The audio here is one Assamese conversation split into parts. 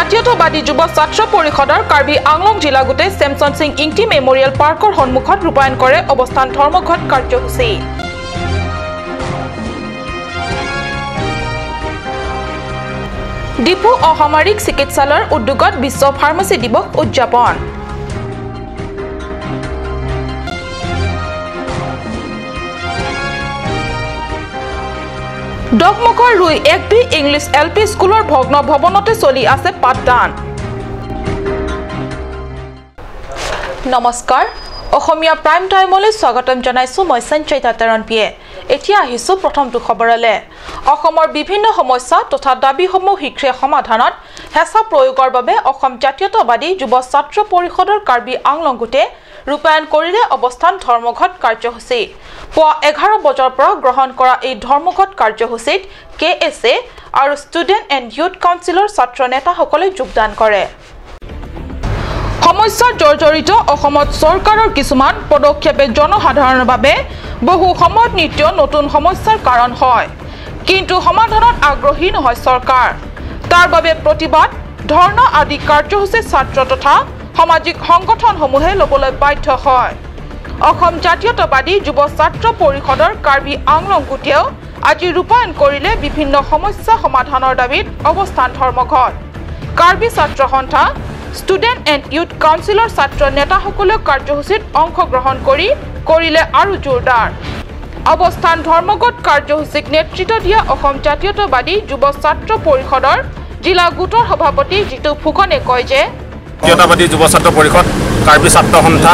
জাতীয়তাবাদী যুৱ ছাত্ৰ পৰিষদৰ কাৰ্বি আংলং জিলা গোটে চেমচন সিং ইংটি মেমৰিয়েল পাৰ্কৰ সন্মুখত ৰূপায়ণ কৰে অৱস্থান ধৰ্মঘট কাৰ্যসূচী। ডিফু অসামৰিক চিকিৎসালয়ৰ উদ্যোগত বিশ্ব ফাৰ্মাচী দিৱস উদযাপন। ডকমকৰ ৰুই 1 বি ইংলিছ এল পি স্কুলৰ ভগ্ন ভৱনতে চলি আছে পাঠদান। নমস্কাৰ, অসমীয়া প্ৰাইম টাইমলৈ স্বাগতম জনাইছো মই সঞ্চয়িতা তেৰণপিয়ে। এতিয়া আহিছো প্ৰথমটো খবৰলৈ। অসমৰ বিভিন্ন সমস্যা তথা দাবীসমূহ শীঘ্ৰে সমাধানত হেঁচা প্ৰয়োগৰ বাবে অসম জাতীয়তাবাদী যুৱ ছাত্ৰ পৰিষদৰ কাৰ্বি আংলং গোটে ৰূপায়ণ কৰিলে অৱস্থান ধৰ্মঘট কাৰ্যসূচী। পুৱা 11 বজাৰ পৰা গ্ৰহণ কৰা এই ধৰ্মঘট কাৰ্যসূচীত কে এছ এ আৰু ষ্টুডেণ্ট এণ্ড ইউথ কাউন্সিলৰ ছাত্ৰ নেতাসকলে যোগদান কৰে। সমস্যা জৰ্জৰিত অসমত চৰকাৰৰ কিছুমান পদক্ষেপে জনসাধাৰণৰ বাবে বহু সময়ত নিত্য নতুন সমস্যাৰ কাৰণ হয়, কিন্তু সমাধানত আগ্ৰহী নহয় চৰকাৰ। তাৰ বাবে প্ৰতিবাদ, ধৰ্ণা আদি কাৰ্যসূচী ছাত্ৰ তথা সামাজিক সংগঠনসমূহে ল'বলৈ বাধ্য হয়। অসম জাতীয়তাবাদী যুৱ ছাত্ৰ পৰিষদৰ কাৰ্বি আংলং গোটেও আজি ৰূপায়ণ কৰিলে বিভিন্ন সমস্যা সমাধানৰ দাবীত অৱস্থান ধৰ্মঘট। কাৰ্বি ছাত্ৰ সন্থা, ষ্টুডেণ্ট এণ্ড ইউথ কাউন্সিলৰ ছাত্ৰ নেতাসকলেও কাৰ্যসূচীত অংশগ্ৰহণ কৰি কৰিলে আৰু জোৰদাৰ। অৱস্থান ধৰ্মঘট কাৰ্যসূচীক নেতৃত্ব দিয়া অসম জাতীয়তাবাদী যুৱ ছাত্ৰ পৰিষদৰ জিলা গোটৰ সভাপতি জিতু ফুকনে কয় যে জাতীয়তাবাদী যুৱ ছাত্ৰ পৰিষদ, কাৰ্বি ছাত্ৰ সন্থা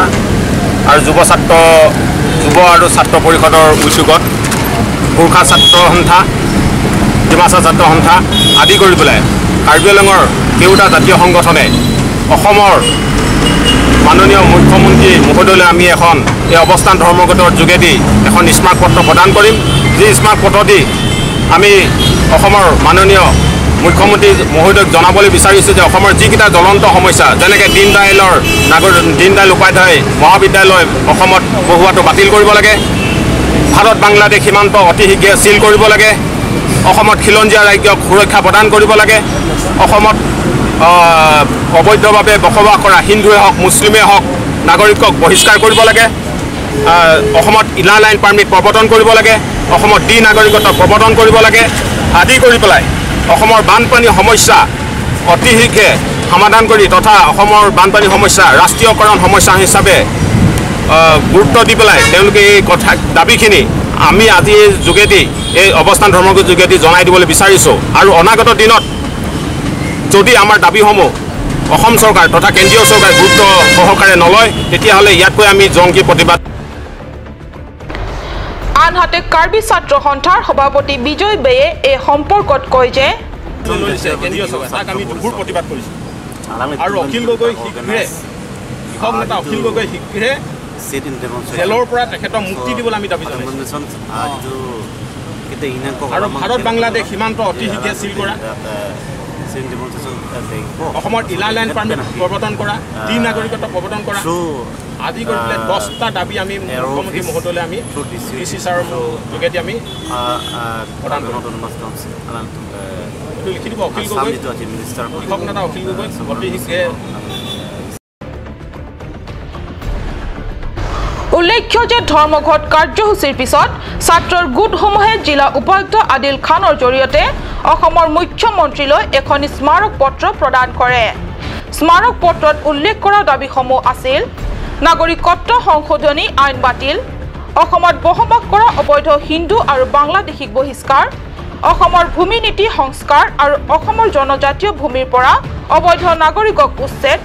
আৰু যুৱ আৰু ছাত্ৰ পৰিষদৰ উদ্যোগত গোৰ্খা ছাত্ৰ সন্থা, ডিমাচা ছাত্ৰ সন্থা আদি কৰি পেলাই কাৰ্বি আংলঙৰ কেইটা জাতীয় সংগঠনে অসমৰ মাননীয় মুখ্যমন্ত্ৰী মহোদয়লৈ আমি এখন এই অৱস্থান ধৰ্মঘটৰ যোগেদি এখন স্মাৰকপত্ৰ প্ৰদান কৰিম। যি স্মাৰকপত্ৰ দি আমি অসমৰ মাননীয় মুখ্যমন্ত্ৰী মহোদয়ক জনাবলৈ বিচাৰিছোঁ যে অসমৰ যিকেইটা জ্বলন্ত সমস্যা, যেনেকৈ দীনদয়াল উপাধ্যায় মহাবিদ্যালয় অসমত বহুৱাটো বাতিল কৰিব লাগে, ভাৰত বাংলাদেশ সীমান্ত অতি শীঘ্ৰে চিল কৰিব লাগে, অসমত খিলঞ্জীয়া ৰাজ্যক সুৰক্ষা প্ৰদান কৰিব লাগে, অসমত অবৈধভাৱে বসবাস কৰা হিন্দুৱে হওক মুছলিমেই হওক নাগৰিকক বহিষ্কাৰ কৰিব লাগে, অসমত ইনাৰ লাইন পাৰ্মিট প্ৰৱৰ্তন কৰিব লাগে, অসমত দ্বি নাগৰিকত্ব প্ৰৱৰ্তন কৰিব লাগে আদি কৰি পেলাই অসমৰ বানপানী সমস্যা অতি শীঘ্ৰে সমাধান কৰি তথা অসমৰ বানপানী সমস্যা ৰাষ্ট্ৰীয়কৰণ সমস্যা হিচাপে গুৰুত্ব দি পেলাই তেওঁলোকে এই কথা দাবীখিনি আমি আজি যোগেদি এই অৱস্থান ধৰ্মঘটৰ যোগেদি জনাই দিবলৈ বিচাৰিছোঁ। আৰু অনাগত দিনত যদি আমাৰ দাবীসমূহ অসম চৰকাৰ তথা কেন্দ্ৰীয় চৰকাৰে গুৰুত্ব সহকাৰে নলয়, তেতিয়াহ'লে ইয়াতকৈ আমি জংকী প্ৰতিবাদ। আনহাতে কাৰ্বি ছাত্ৰ সন্থাৰ সভাপতি বিজয় বেয়ে এই সম্পৰ্কত কয় যে আমি দুখৰ প্ৰতিবাদ কৰিছোঁ আৰু অখিল গগৈ শীঘ্ৰে, কৃষক নেতা অখিল গগৈ শীঘ্ৰে জেলৰ পৰা তেখেতক মুক্তি দিবলৈ আমি দাবী জনাইছোঁ। আৰু ভাৰত বাংলাদেশ সীমান্ত অতি শীঘ্ৰে চিল কৰা, অসমত ইনাৰ লাইন পাৰ্মিট প্ৰৱৰ্তন কৰা, দ্বি নাগৰিকত্ব প্ৰৱৰ্তন কৰা আদি কৰি পেলাই 10টা দাবী আমি মুখ্যমন্ত্ৰী মহোদয়লৈ আমি ডি চি ছাৰৰ যোগেদি আমি প্ৰদান কৰিম। এইটো লিখি দিব অখিল গগৈ, কৃষক নেতা অখিল গগৈ অতি শীঘ্ৰে। উল্লেখ্য যে ধৰ্মঘট কাৰ্যসূচীৰ পিছত ছাত্ৰৰ গোটসমূহে জিলা উপায়ুক্ত আদিল খানৰ জৰিয়তে অসমৰ মুখ্যমন্ত্ৰীলৈ এখন স্মাৰক পত্ৰ প্ৰদান কৰে। স্মাৰক পত্ৰত উল্লেখ কৰা দাবীসমূহ আছিল নাগৰিকত্ব সংশোধনী আইন বাতিল, অসমত বসবাস কৰা অবৈধ হিন্দু আৰু বাংলাদেশীক বহিষ্কাৰ, অসমৰ ভূমি নীতি সংস্কাৰ আৰু অসমৰ জনজাতীয় ভূমিৰ পৰা অবৈধ নাগৰিকক উচ্ছেদ,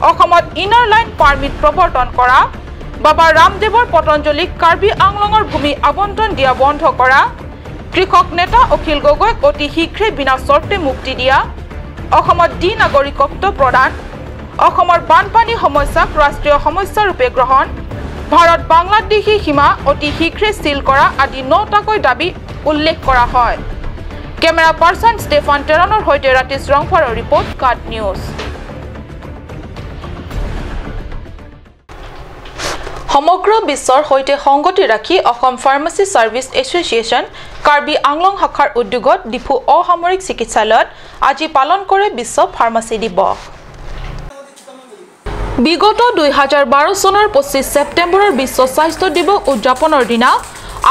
অসমত ইনাৰ লাইন পাৰ্মিট প্ৰৱৰ্তন কৰা, বাবা ৰামদেৱৰ পতঞ্জলিক কাৰ্বি আংলঙৰ ভূমি আবণ্টন দিয়া বন্ধ কৰা, কৃষক নেতা অখিল গগৈক অতি শীঘ্ৰে বিনা চৰ্তে মুক্তি দিয়া, অসমত দ্বি নাগৰিকত্ব প্ৰদান, অসমৰ বানপানী সমস্যাক ৰাষ্ট্ৰীয় সমস্যাৰূপে গ্ৰহণ, ভাৰত বাংলাদেশী সীমা অতি শীঘ্ৰে চিল কৰা আদি 9টাকৈ দাবী উল্লেখ কৰা হয়। কেমেৰা পাৰ্চন ষ্টেফান টেৰণৰ সৈতে ৰাতিশ ৰংফাৰৰ ৰিপৰ্ট, কাট নিউজ। সমগ্ৰ বিশ্বৰ সৈতে সংগতি ৰাখি Assam pharmacy service association Karbi Anglong শাখাৰ উদ্যোগত ডিফু অসামৰিক চিকিৎসালয়ত আজি পালন কৰে বিশ্ব ফাৰ্মাচী দিৱস। বিগত 2012 চনৰ 25 ছেপ্টেম্বৰৰ বিশ্ব স্বাস্থ্য দিৱস উদযাপনৰ দিনা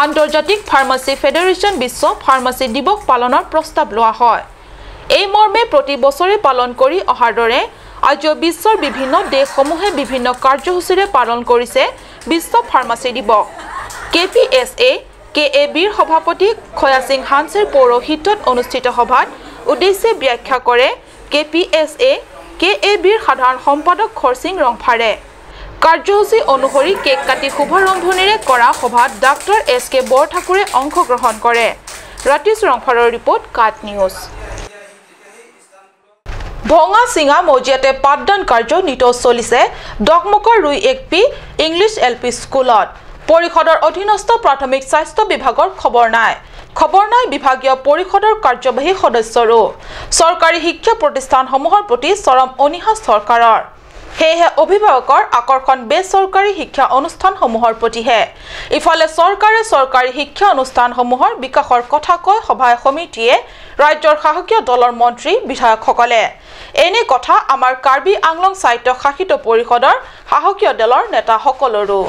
আন্তৰ্জাতিক ফাৰ্মাচী ফেডাৰেশ্যন বিশ্ব ফাৰ্মাচী দিৱস পালনৰ প্ৰস্তাৱ লোৱা হয়। এই মৰ্মে প্ৰতি বছৰে পালন কৰি অহাৰ দৰে আজিও বিশ্বৰ বিভিন্ন দেশসমূহে বিভিন্ন কাৰ্যসূচীৰে পালন কৰিছে বিশ্ব ফাৰ্মাচী দিৱস। K P S A K A বিৰ সভাপতি খয়াসিং হানছেৰ পৌৰোহিত্যত অনুষ্ঠিত সভাত উদ্দেশ্যে ব্যাখ্যা কৰে K P S A K A বিৰ সাধাৰণ সম্পাদক খৰসিং ৰংফাৰে। কাৰ্যসূচী অনুসৰি কেক কাটি শুভাৰম্ভণিৰে কৰা সভাত ডাক্তৰ এছ কে বৰঠাকুৰে অংশগ্ৰহণ কৰে। ৰাতিশ ৰংফাৰৰ ৰিপৰ্ট, কাট নিউজ। ভঙা চিঙা মজিয়াতে পাঠদান কাৰ্য নিতৌ চলিছে ডকমকৰ ৰুই এক পি ইংলিছ এল পি স্কুলত। পৰিষদৰ অধীনস্থ প্ৰাথমিক স্বাস্থ্য বিভাগৰ খবৰ নাই। খবৰ নাই বিভাগীয় পৰিষদৰ কাৰ্যবাহী সদস্যৰো। চৰকাৰী শিক্ষা প্ৰতিষ্ঠানসমূহৰ প্ৰতি চৰম অনীহা চৰকাৰৰ। সেয়েহে অভিভাৱকৰ আকৰ্ষণ বেচৰকাৰী শিক্ষা অনুষ্ঠানসমূহৰ প্ৰতিহে। ইফালে চৰকাৰে চৰকাৰী শিক্ষা অনুষ্ঠানসমূহৰ বিকাশৰ কথা কৈ সভাই সমিতিয়ে ৰাজ্যৰ শাসকীয় দলৰ মন্ত্ৰী বিধায়কসকলে। এনে কথা আমাৰ কাৰ্বি আংলং স্বায়ত্ত শাসিত পৰিষদৰ শাসকীয় দলৰ নেতাসকলৰো।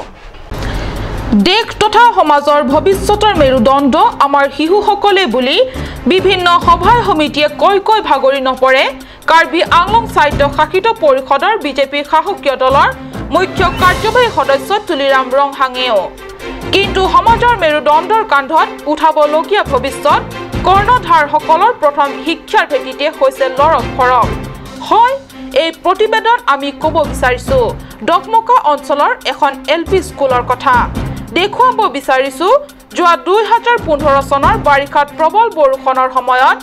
দেশ তথা সমাজৰ ভৱিষ্যতৰ মেৰুদণ্ড আমাৰ শিশুসকলে বুলি বিভিন্ন সভাই সমিতিয়ে কৈ কৈ ভাগৰি নপৰে কাৰ্বি আংলং স্বায়ত্ত শাসিত পৰিষদৰ বিজেপি শাসকীয় দলৰ মুখ্য কাৰ্যবাহী সদস্য তুলিৰাম ৰংহাঙেও। কিন্তু সমাজৰ মেৰুদণ্ডৰ কান্ধত উঠাবলগীয়া ভৱিষ্যত কৰ্ণধাৰসকলৰ প্ৰথম শিক্ষাৰ ভেটিতে হৈছে লৰক ফৰক। হয়, এই প্ৰতিবেদন আমি ক'ব বিচাৰিছোঁ ডকমকা অঞ্চলৰ এখন এল পি স্কুলৰ কথা। দেখুৱাব বিচাৰিছোঁ যোৱা 2015 চনৰ বাৰিষাত প্ৰবল বৰষুণৰ সময়ত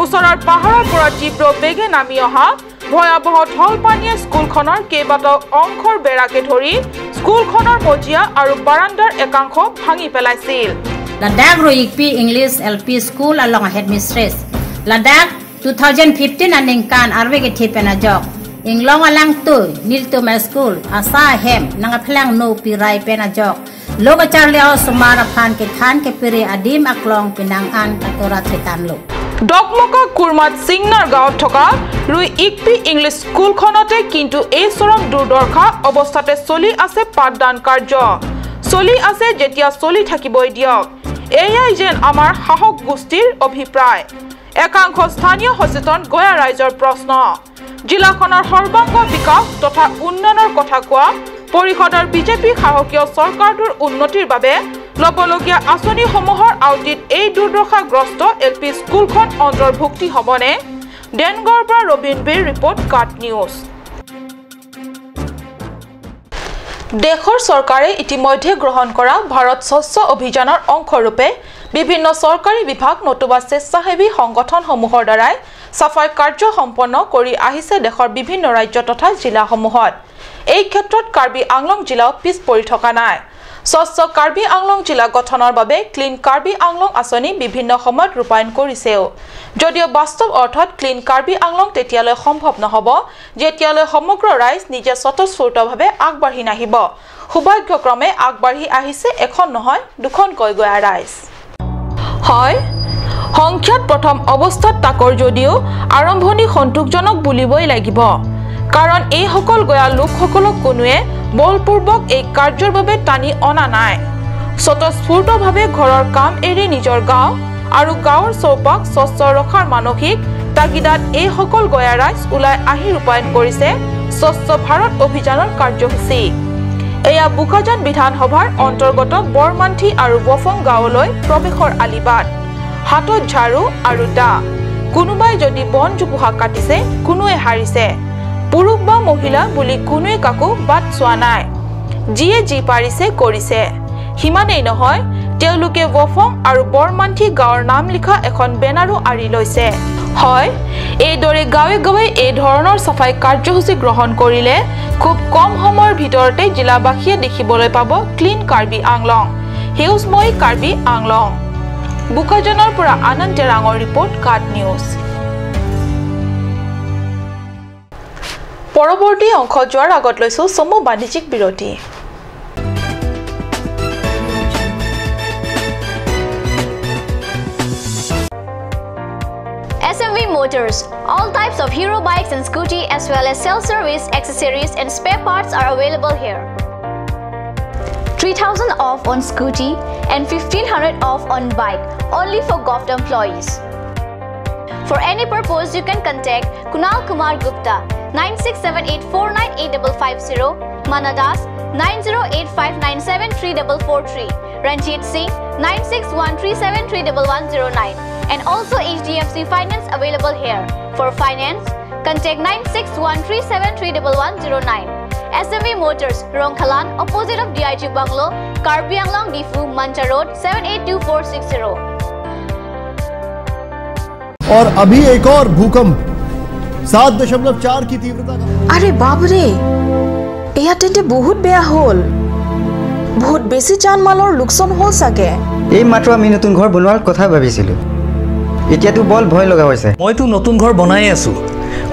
ওচৰৰ পাহাৰৰ পৰা তীব্ৰ বেগে নামি অহা ভয়াৱহ ঢল পানীয়ে স্কুলখনৰ কেইবাটাও অংশৰ বেৰাকে ধৰি স্কুলখনৰ মজিয়া আৰু বাৰাণ্ডাৰ একাংশ ভাঙি পেলাইছিল। Ladakh Roikpi English LP School along headmistress. Ladakh 2015 aning kan arwe ke thipena jok. Inglong alang tu nil to my school asa hem nanga phlang no pirai pena jok. Loga charleo sumara phan ke than ke pire adim aklong pinang an katora thetan lo. Dokmoka কুৰমাত চিংনাৰ গাঁৱত থকা ৰুই ইকপি ইংলিছ স্কুলখনতে কিন্তু এই চৰম দুৰ্দশা অৱস্থাতে চলি আছে পাঠদান কাৰ্য। চলি আছে যেতিয়া চলি থাকিবই দিয়ক, এয়াই যেন আমাৰ শাসক গোষ্ঠীৰ অভিপ্ৰায়। একাংশ স্থানীয় সচেতন গয়া ৰাইজৰ প্ৰশ্ন, জিলাখনৰ সৰ্বাংগ বিকাশ তথা উন্নয়নৰ কথা কোৱা পৰিষদৰ বিজেপি শাসকীয় চৰকাৰটোৰ উন্নতিৰ বাবে ল'বলগীয়া আঁচনিসমূহৰ আওটিত এই দুৰ্দশাগ্ৰস্ত এল পি স্কুলখন অন্তৰ্ভুক্তি হ'বনে? ডেনগড়ৰ পৰা ৰবীন বীৰ ৰিপৰ্ট, কাট নিউজ। দেশৰ চৰকাৰে ইতিমধ্যে গ্ৰহণ কৰা ভাৰত স্বচ্ছ অভিযানৰ অংশৰূপে বিভিন্ন চৰকাৰী বিভাগ নতুবা স্বেচ্ছাসেৱী সংগঠনসমূহৰ দ্বাৰাই চাফাই কাৰ্য সম্পন্ন কৰি আহিছে দেশৰ বিভিন্ন ৰাজ্য তথা জিলাসমূহত। এই ক্ষেত্ৰত কাৰ্বি আংলং জিলাও পিছ পৰি থকা নাই। স্বচ্ছ কাৰ্বি আংলং জিলা গঠনৰ বাবে ক্লিন কাৰ্বি আংলং আঁচনি বিভিন্ন সময়ত ৰূপায়ণ কৰিছেও যদিও বাস্তৱ অৰ্থত ক্লিন কাৰ্বি আংলং তেতিয়ালৈ সম্ভৱ নহ'ব যেতিয়ালৈ সমগ্ৰ ৰাইজ নিজে স্বতঃস্ফূৰ্তভাৱে আগবাঢ়ি নাহিব। সৌভাগ্যক্ৰমে আগবাঢ়ি আহিছে এখন নহয় দুখনকৈ গয়া ৰাইজ। হয়, সংখ্যাত প্ৰথম অৱস্থাত তাকৰ যদিও আৰম্ভণি সন্তোষজনক বুলিবই লাগিব, কাৰণ এইসকল গয়া লোকসকলক কোনোৱে বলপূৰ্বক এই কাৰ্যৰ বাবে টানি অনা নাই। স্বতঃস্ফূৰ্তভাৱে ঘৰৰ কাম এৰি নিজৰ গাঁও আৰু গাঁৱৰ চৌপাশ স্বচ্ছ ৰখাৰ মানসিক তাগিদাত এইসকল গয়া ৰাইজ ওলাই আহি ৰূপায়ণ কৰিছে স্বচ্ছ ভাৰত অভিযানৰ কাৰ্যসূচী। এয়া বোকাজান বিধানসভাৰ অন্তৰ্গত বৰমান্থি আৰু বফং গাঁৱলৈ প্ৰৱেশৰ আলিবাট। হাতত ঝাৰু আৰু দা, কোনোবাই যদি বন জোপোহা কাটিছে, কোনোৱে হাৰিছে। পুৰুষ বা মহিলা বুলি কোনোৱে কাকো বাট চোৱা নাই, যিয়ে যি পাৰিছে কৰিছে। সিমানেই নহয়, তেওঁলোকে ৱফং আৰু বৰমান্থি গাঁৱৰ নাম লিখা এখন বেনাৰো আঁৰি লৈছে। হয়, এইদৰে গাঁৱে গাঁৱে এই ধৰণৰ চাফাই কাৰ্যসূচী গ্ৰহণ কৰিলে খুব কম সময়ৰ ভিতৰতে জিলাবাসীয়ে দেখিবলৈ পাব ক্লিন কাৰ্বি আংলং, সেউজময় কাৰ্বি আংলং। বোকাজানৰ পৰা আনন্দ তেৰাঙৰ ৰিপৰ্ট, কাট নিউজ। পৰৱৰ্তী অংশ যোৱাৰ আগত লৈছো চমু বাণিজ্যিক বিৰতি। Motors. All types of Hero bikes and scooty as well as self-service, accessories and spare parts are available here. 3000 off on scooty and 1500 off on bike, only for govt employees. For any purpose, you can contact Kunal Kumar Gupta 9678498550, Mana Das 9085973443, Ranjit Singh 9613731109, and also HDFC Finance available here. For finance, contact 9613731109. SMV Motors, Rongkhalan, opposite of DIG Bungalow, Karbi Anglong, Difu, Mancha Road, 782460. और अभी एक और भूकंप 7.4 की तीव्रता का। अरे बाप रे, এয়া তেন্তে বহুত বেয়া হ'ল। বহুত বেছি জানমালৰ লোকচান হ'ল চাগে। এই মাত্ৰ আমি নতুন ঘৰ বনোৱাৰ কথা ভাবিছিলো, এতিয়াতো বল ভয় লগা হৈছে। মইতো নতুন ঘৰ বনাই আছো।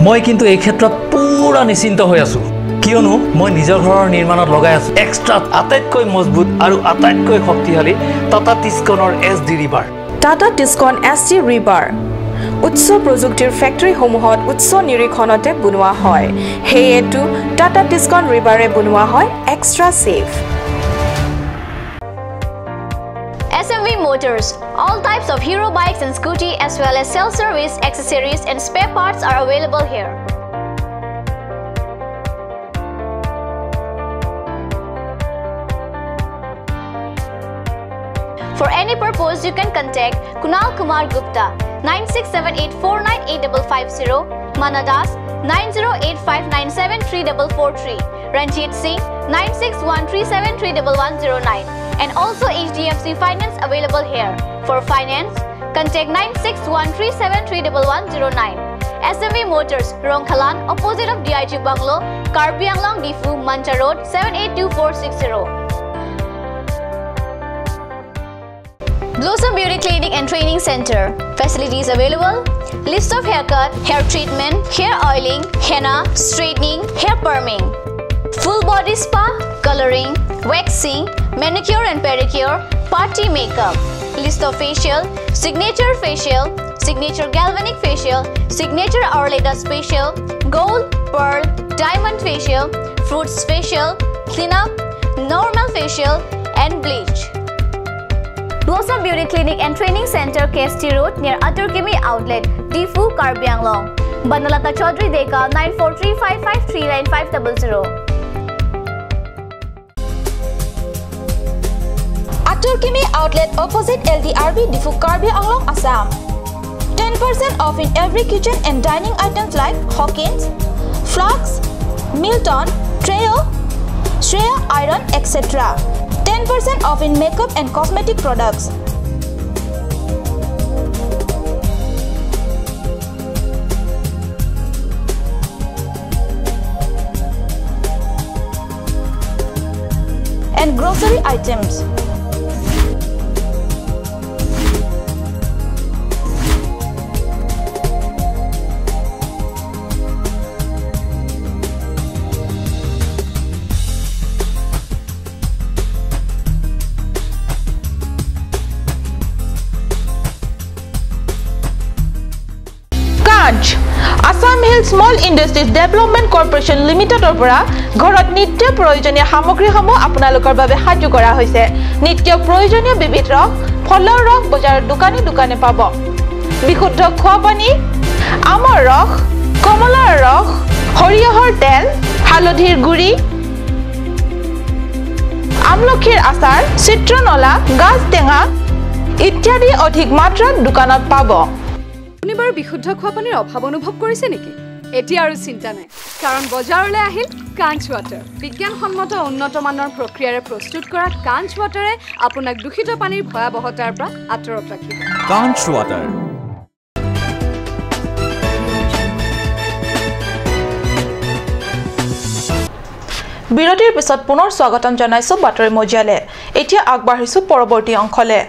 মই কিন্তু এই ক্ষেত্ৰত পুৰা নিশ্চিন্ত হৈ আছো, কিয়নো মই নিজৰ ঘৰৰ নিৰ্মাণত লগাই আছো এক্সট্ৰা আটাইতকৈ মজবুত আৰু আটাইতকৈ শক্তিশালী Tata টিস্কনৰ SD rebar. Tata Tiscon SD rebar উচ্চ প্ৰযুক্তিৰ ফেক্টৰীসমূহত উচ্চ নিৰীক্ষণতে বনোৱা হয়, সেয়েতো টাটা টিস্কন ৰিবাৰে বনোৱা হয় extra safe. SMV Motors. All types of Hero bikes and scooty as well as self-service, accessories and spare parts are available here. For any purpose, you can contact Kunal Kumar Gupta 9678498550, Mana Das 9085973443, Ranjit Singh 9613731109, and also HDFC Finance available here. For finance, contact 9613731109. SMV Motors, Rongkhalan, opposite of DIG Bungalow, Karbi Anglong, Difu, Mancha Road, 782460. Blossom Beauty Clinic and Training Center. Facilities available: list of haircut, hair treatment, hair oiling, henna, straightening, hair perming, full body spa, coloring, waxing, manicure and pedicure, party makeup. List of facial: signature facial, signature galvanic facial, signature Orleda facial, gold, pearl, diamond facial, fruits facial, cleanup, normal facial and bleach. Blossom Beauty Clinic and Training Center, KST Road, near Aturkimi Outlet, Difu, Karbi Anglong. Banalata Chaudhary Deka, 9435539500. Aturkimi Outlet, opposite LDRB, Difu, Karbi Anglong, Assam. 10% off in every kitchen and dining items like Hawkins, Flux, Milton, Treo, Shreya Iron, etc. 10% off in makeup and cosmetic products. And grocery items. Assam Hill Small Industries Development Corporation লিমিটেডৰ পৰা ঘৰত নিত্য প্ৰয়োজনীয় সামগ্ৰীসমূহ আপোনালোকৰ বাবে সাজু কৰা হৈছে। নিত্য প্ৰয়োজনীয় বিবিধ ৰস, ফলৰ ৰস বজাৰৰ দোকানে দোকানে পাব। বিশুদ্ধ খোৱা পানী, আমৰ ৰস, কমলাৰ ৰস, সৰিয়হৰ তেল, হালধিৰ গুড়ি, আমলখিৰ আচাৰ, চিত্ৰনলা, গাজ টেঙা ইত্যাদি অধিক মাত্ৰাত দোকানত পাব। আপুনি বাৰু বিশুদ্ধ খোৱা পানীৰ অভাৱ অনুভৱ কৰিছে নেকি? এতিয়া আৰু চিন্তা নাই, কাৰণ বজাৰলৈ আহিল কাঞ্চ ৱাটাৰ। বিজ্ঞানসন্মত উন্নত মানৰ প্ৰক্ৰিয়াৰে প্ৰস্তুত কৰা কাঞ্চ ৱাটাৰে আপোনাক দূষিত পানীৰ ভয়াৱহতাৰ পৰা আঁতৰত ৰাখিব। কাঞ্চ ৱাটাৰ। বিৰতিৰ পিছত পুনৰ স্বাগতম জনাইছো বাতৰি মজিয়ালে। এতিয়া আগবাঢ়িছো পৰৱৰ্তী অংশলে।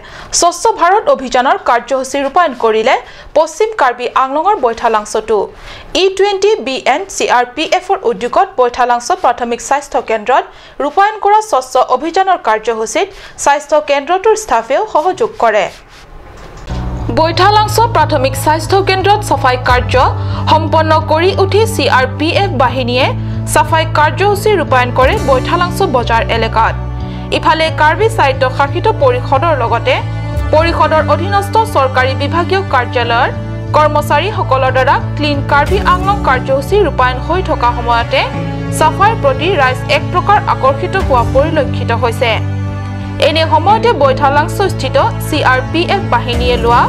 স্বচ্ছ ভাৰত অভিযানৰ কাৰ্যসূচী ৰূপায়ণ কৰিলে পশ্চিম কাৰ্বি আংলঙৰ বৈঠালাংছতো। E20 BN CRPFৰ উদ্যোগত বৈঠালাংছ প্ৰাথমিক স্বাস্থ্য কেন্দ্ৰত ৰূপায়ণ কৰা স্বচ্ছ অভিযানৰ কাৰ্যসূচীত স্বাস্থ্য কেন্দ্ৰটোৰ ষ্টাফেও সহযোগ কৰে। বৈঠালাংছ প্ৰাথমিক স্বাস্থ্য কেন্দ্ৰত চাফাই কাৰ্য সম্পন্ন কৰি উঠি CRPF বাহিনীয়ে চাফাই কাৰ্যসূচী ৰূপায়ণ কৰে বৈঠালাংছ বজাৰ এলেকাত। ইফালে কাৰ্বি স্বায়ত্ত শাসিত পৰিষদৰ লগতে পৰিষদৰ অধীনস্থ চৰকাৰী বিভাগীয় কাৰ্যালয়ৰ কৰ্মচাৰীসকলৰ দ্বাৰা ক্লিন কাৰ্বি আংলং কাৰ্যসূচী ৰূপায়ণ হৈ থকা সময়তে চাফাইৰ প্ৰতি ৰাইজ এক প্ৰকাৰ আকৰ্ষিত হোৱা পৰিলক্ষিত হৈছে। এনে সময়তে বৈঠালাংছস্থিত CRPF বাহিনীয়ে লোৱা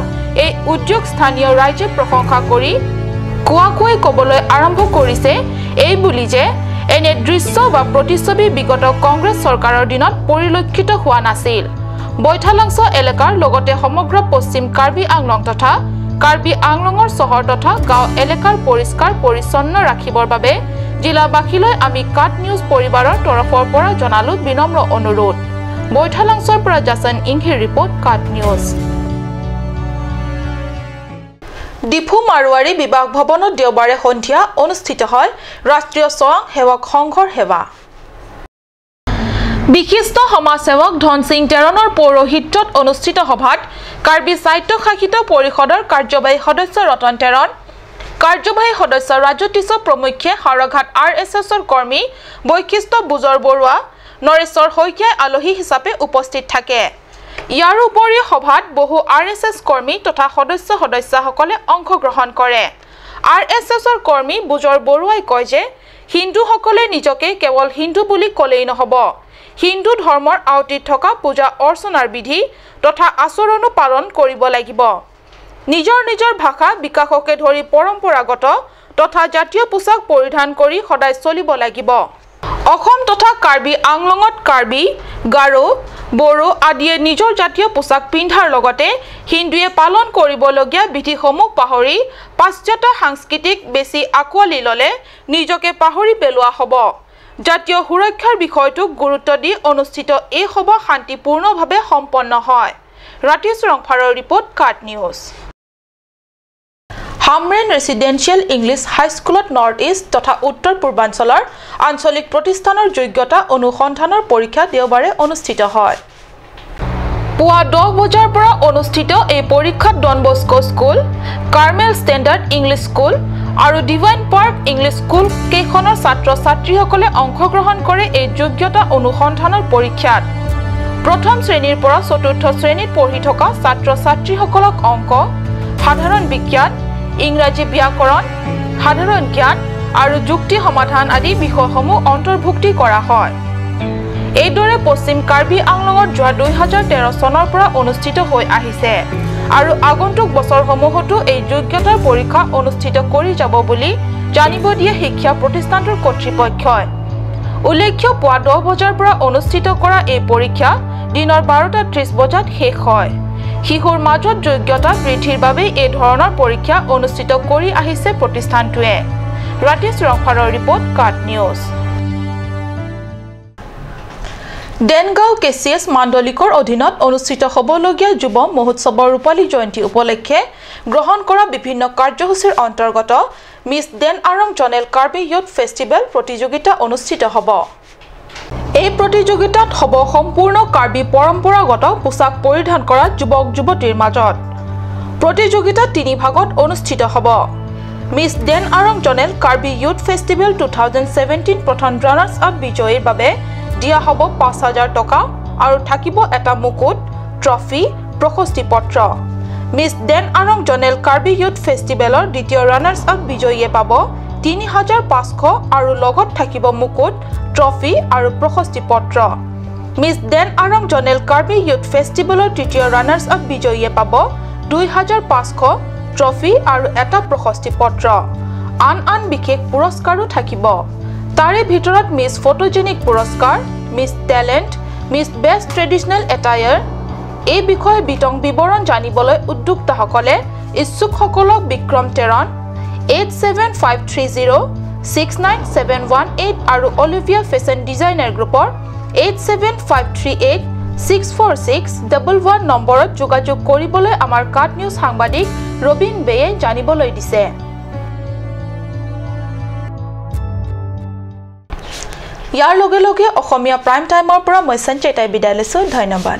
এই উদ্যোগ স্থানীয় ৰাইজে প্ৰশংসা কৰি কোৱাকৈ ক'বলৈ আৰম্ভ কৰিছে এই বুলি যে এনে দৃশ্য বা প্ৰতিচ্ছবি বিগত কংগ্ৰেছ চৰকাৰৰ দিনত পৰিলক্ষিত হোৱা নাছিল। বৈঠালাংছ এলেকাৰ লগতে সমগ্ৰ পশ্চিম কাৰ্বি আংলং তথা কাৰ্বি আংলঙৰ চহৰ তথা গাঁও এলেকাৰ পৰিষ্কাৰ পৰিচ্ছন্ন ৰাখিবৰ বাবে জিলাবাসীলৈ আমি কাট নিউজ পৰিবাৰৰ তৰফৰ পৰা জনালো বিনম্ৰ অনুৰোধ। বৈঠালাংছৰ পৰা জাছন ইংহিৰ ৰিপৰ্ট, কাট নিউজ। ডিফু মাৰোৱাৰী বিবাহ ভৱনত দেওবাৰে সন্ধিয়া অনুষ্ঠিত হয় ৰাষ্ট্ৰীয় স্বয়ং সেৱক সংঘৰ সেৱা। বিশিষ্ট সমাজসেৱক ধন সিং টেৰণৰ পৌৰোহিত্যত অনুষ্ঠিত সভাত কাৰ্বি স্বায়ত্তশাসিত পৰিষদৰ কাৰ্যবাহী সদস্য ৰতন টেৰণ, কাৰ্যবাহী সদস্য ৰাজু টিছ প্ৰমুখ্যে হাওৰাঘাট RSSৰ কৰ্মী বৈশিষ্ট্য বুজৰ বৰুৱা, নৰেশ্বৰ শইকীয়াই আলহী হিচাপে উপস্থিত থাকে। ইয়াৰ উপৰিও সভাত বহু RSS কৰ্মী তথা সদস্য সদস্যাসকলে অংশগ্ৰহণ কৰে। RSSৰ কৰ্মী বুজৰ বৰুৱাই কয় যে হিন্দুসকলে নিজকে কেৱল হিন্দু বুলি ক'লেই নহ'ব, হিন্দু ধৰ্মৰ আওটিত থকা পূজা অৰ্চনাৰ বিধি তথা আচৰণো পালন কৰিব লাগিব। নিজৰ নিজৰ ভাষা বিকাশকে ধৰি পৰম্পৰাগত তথা জাতীয় পোছাক পৰিধান কৰি সদায় চলিব লাগিব। অসম তথা কাৰ্বি আংলঙত কাৰ্বি, গাৰো, বড়ো আদিয়ে নিজৰ জাতীয় পোছাক পিন্ধাৰ লগতে হিন্দুৱে পালন কৰিবলগীয়া বিধিসমূহ পাহৰি পাশ্চাত্য সাংস্কৃতিক বেছি আঁকোৱালি ল'লে নিজকে পাহৰি পেলোৱা হ'ব। জাতীয় সুৰক্ষাৰ বিষয়টোক গুৰুত্ব দি অনুষ্ঠিত এই সভা শান্তিপূৰ্ণভাৱে সম্পন্ন হয়। ৰাতিশ ৰংফাৰৰ ৰিপৰ্ট, কাট নিউজ। হামৰেন ৰেচিডেন্সিয়েল ইংলিছ হাইস্কুলত নৰ্থ ইষ্ট তথা উত্তৰ পূৰ্বাঞ্চলৰ আঞ্চলিক প্ৰতিষ্ঠানৰ যোগ্যতা অনুসন্ধানৰ পৰীক্ষা দেওবাৰে অনুষ্ঠিত হয়। পুৱা 10 বজাৰ পৰা অনুষ্ঠিত এই পৰীক্ষাত Don Bosco school, Carmel standard English school আৰু ডিভাইন পাৰ্ক ইংলিছ স্কুল কেইখনৰ ছাত্ৰ ছাত্ৰীসকলে অংশগ্ৰহণ কৰে এই যোগ্যতা অনুসন্ধানৰ পৰীক্ষাত। প্ৰথম শ্ৰেণীৰ পৰা চতুৰ্থ শ্ৰেণীত পঢ়ি থকা ছাত্ৰ ছাত্ৰীসকলক অংক, সাধাৰণ বিজ্ঞান, ইংৰাজী ব্যাকৰণ, সাধাৰণ জ্ঞান আৰু যুক্তি সমাধান আদি বিষয়সমূহ অন্তৰ্ভুক্তি কৰা হয়। এইদৰে পশ্চিম কাৰ্বি আংলঙত যোৱা 2013 চনৰ পৰা অনুষ্ঠিত হৈ আহিছে আৰু আগন্তুক বছৰসমূহতো এই যোগ্যতাৰ পৰীক্ষা অনুষ্ঠিত কৰি যাব বুলি জানিব দিয়ে শিক্ষা প্ৰতিষ্ঠানটোৰ কৰ্তৃপক্ষই। উল্লেখ্য, পুৱা 10 বজাৰ পৰা অনুষ্ঠিত কৰা এই পৰীক্ষা দিনৰ 12:30 বজাত শেষ হয়। শিশুৰ মাজত যোগ্যতা বৃদ্ধিৰ বাবে এই ধৰণৰ পৰীক্ষা অনুষ্ঠিত কৰি আহিছে প্ৰতিষ্ঠানটোৱে। ৰাতিশ ৰংফাৰৰ ৰিপৰ্ট, কাট নিউজ। ডেনগাঁও KCS মাণ্ডলিকৰ অধীনত অনুষ্ঠিত হ'বলগীয়া যুৱ মহোৎসৱৰ ৰূপালী জয়ন্তী উপলক্ষে গ্ৰহণ কৰা বিভিন্ন কাৰ্যসূচীৰ অন্তৰ্গত Miss Dan Arong zonal Karbi youth festival প্ৰতিযোগিতা অনুষ্ঠিত হ'ব। এই প্ৰতিযোগিতাত হ'ব সম্পূৰ্ণ কাৰ্বি পৰম্পৰাগত পোছাক পৰিধান কৰা যুৱক যুৱতীৰ মাজত। প্ৰতিযোগিতা তিনি ভাগত অনুষ্ঠিত হ'ব। Miss Dan Arong zonal Karbi youth festival 2017 প্ৰথম ৰানাৰ্ছ আপ বিজয়ীৰ বাবে দিয়া হ'ব 5000 টকা আৰু থাকিব এটা মুকুট, ট্ৰফি, প্ৰশস্তি পত্ৰ। Miss Dan Arong zonal Karbi youth ফেষ্টিভেলৰ দ্বিতীয় ৰানাৰ্ছ আপ বিজয়ীয়ে পাব 3500 আৰু লগত থাকিব মুকুট, ট্ৰফি আৰু প্ৰশস্তি পত্ৰ। Miss Dan Arong zonal Karbi youth ফেষ্টিভেলৰ তৃতীয় ৰানাৰ্ছ আপ বিজয়ীয়ে পাব 2500, ট্ৰফি আৰু এটা প্ৰশস্তি পত্ৰ। আন আন বিশেষ পুৰস্কাৰো থাকিব। তাৰে ভিতৰত মিছ ফটোজেনিক পুৰস্কাৰ, Miss talent, Miss best traditional attire. এই বিষয়ে বিতং বিৱৰণ জানিবলৈ উদ্যোক্তাসকলে ইচ্ছুকসকলক বিক্ৰম টেৰণ 87530 69718 আৰু অলিভিয়া ফেশ্বন ডিজাইনাৰ গ্ৰুপৰ 87538 64611 নম্বৰত যোগাযোগ কৰিবলৈ আমাৰ কাট নিউজ সাংবাদিক ৰবীন বেয়ে জানিবলৈ দিছে। ইয়াৰ লগে লগে অসমীয়া প্ৰাইম টাইমৰ পৰা মই সঞ্চয়তাই বিদায় লৈছোঁ। ধন্যবাদ।